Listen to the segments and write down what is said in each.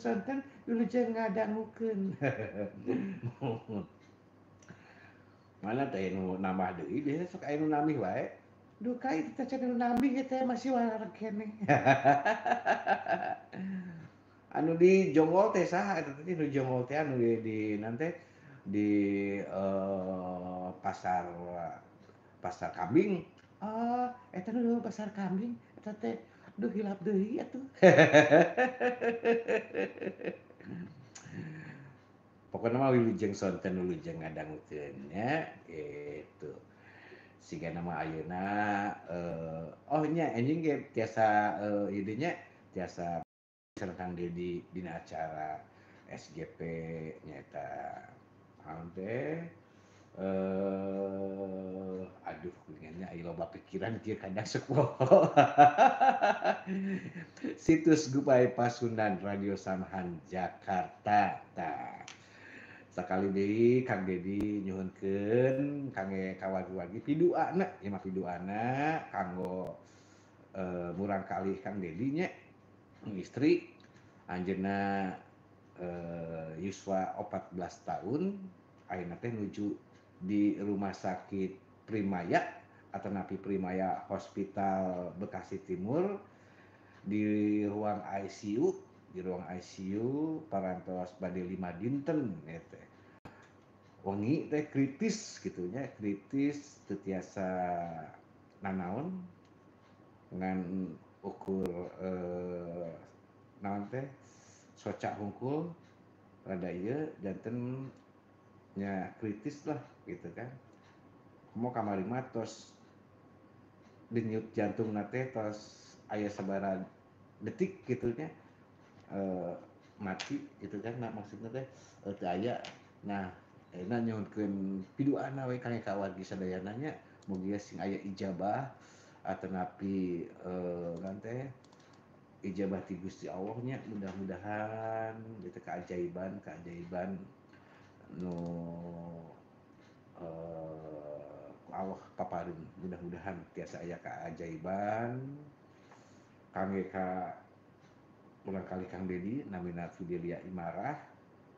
sonten wilujeng ngadangukeun. Mana teh nu nambah deui biasa sok aya nu nambih wae. Duka itu teh cenah nu nambih teh masih wareg keneh. Anu di Jonggol teh saha eta teh nu Jonggol teh anu di nanti di pasar pasar kambing. Ah, eta nu pasar kambing eta teh duh hilap deui atuh. Pokoknya mah wilujeng sonten wilujeng ngadangukeun nya gitu. Siga nama ayeuna oh nya anjing ge tiasa ieu nya tiasa sareng Kang Dedi dina acara SGP nyaeta naon teh aduh nya aya loba pikiran kieu kadang sok poho. Situs Gupai Pasundan Radio Samhan Jakarta. Tah sakali deui Kang Dedi nyuhunkeun kangge kawargi-wargi piduana ieu mah piduana kanggo murangkalih Kang Dedi nya istri anjeunna yuswa 14 tahun ayeuna teh nuju di Rumah Sakit Primaya atanapi Primaya Hospital Bekasi Timur di ruang ICU, di ruang ICU parantos bade 5 dinten eta. Wengi teh kritis kitu nya, kritis teu tiasa nanaon ngan ukur naon teh soca hungkul rada ieu janten nya kritis lah gitu kan. Komo kamari mah tos denyut jantungna teh tos aya sabaraha detik kitu nya mati gitu kan, nah, maksudna teh teu aya. Nah, ayeuna nyuhunkeun piduana we kangge kawargi sadayana nya mugia sing aya ijabah atanapi naon teh ijabah ti Gusti Allah nya, mudah-mudahan gitu keajaiban-keajaiban nu ku Allah paparin, mudah-mudahan tiasa aya keajaiban kangge ka murangkalih Kang Dedi namina Fidelia Imarah,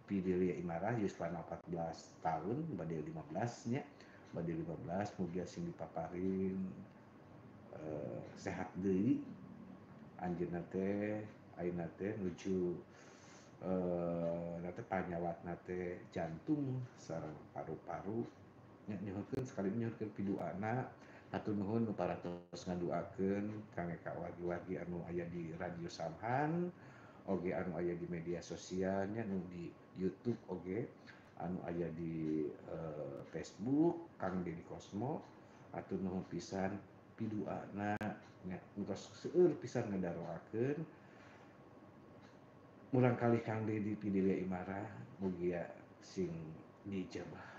Fidelia Imarah yuswana 14 tahun bade 15 nya, bade 15 mugia sing dipaparin sehat deui anjeunna teh ayeuna teh nuju teh panyawatna teh jantung sareng paru-paru nya. Nyuhunkeun sekali nyuhunkeun piduana hatur nuhun nu parantos ngaduakeun kangge ka wargi-wargi anu aya di Radio Samhan oge anu aya di media sosialnya nu di YouTube oge anu aya di Facebook Kang Dedi Kosmo hatur nuhun pisan piduana nya tos seueur pisan ngadaroakeun murangkalih Kang Dedi Fidelia Imarah mugia sing diijabah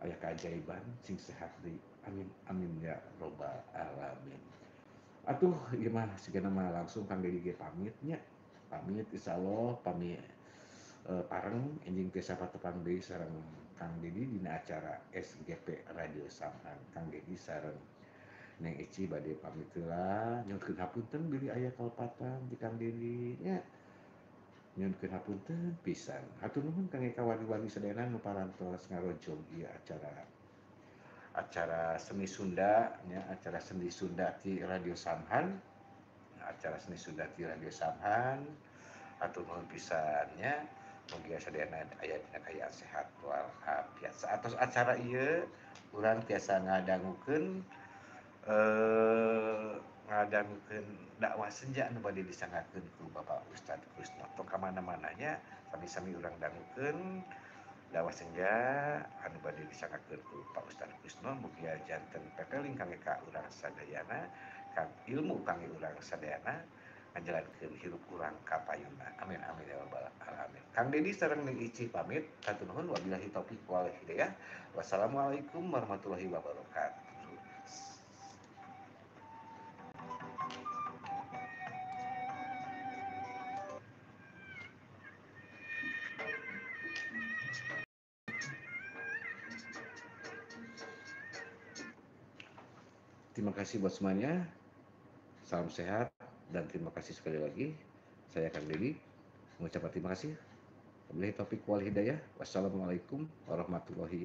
aya keajaiban sing sehat deui, amin amin ya robbal alamin. Atuh ieu mah sigana mah langsung Kang Dedi ge pamit nya, pamit insyaallah pamit pareng enjing tiasa patepang deui sareng Kang Dedi dina acara SGP Radio Samhan. Kang Dedi sareng Neng Eci bade pamit heula, nyuhunkeun hapunten bilih aya kalepatan ti Kang Dedi nya, nyuhunkeun hapunten pisan. Hatur nuhun kangge kawargi-wargi sadayana nu parantos ngarojong ieu acara seni Sunda nya, acara seni Sunda ti Radio Samhan, acara seni Sunda ti Radio Samhan. Hatur nuhun pisan nya, mugia sadayana aya dina kaayaan sehat walafiat. Saatos acara ieu urang tiasa ngadangukeun ngadangukeun dakwah senja anu bade disanggakeun ku Bapak Ustad Kusno. Tong ka mana-mana nya, sami-sami urang dangukeun dakwah senja anu bade disanggakeun ku Pak Ustad Kusno, mugia janten pepeling kangge ka urang sadayana, kang ilmu kangge urang sadayana ngajalankeun hirup urang ka payuna. Amin amin ya rabbal alamin. Kang Dedi sareng Neng Ici pamit, hatur nuhun, wabillahi taufik wal hidayah. Wassalamualaikum warahmatullahi wabarakatuh. Terima kasih buat semuanya. Salam sehat dan terima kasih sekali lagi. Saya Kang Dedi. Mengucapkan terima kasih. Wabillahi taufiq wal hidayah. Wassalamualaikum warahmatullahi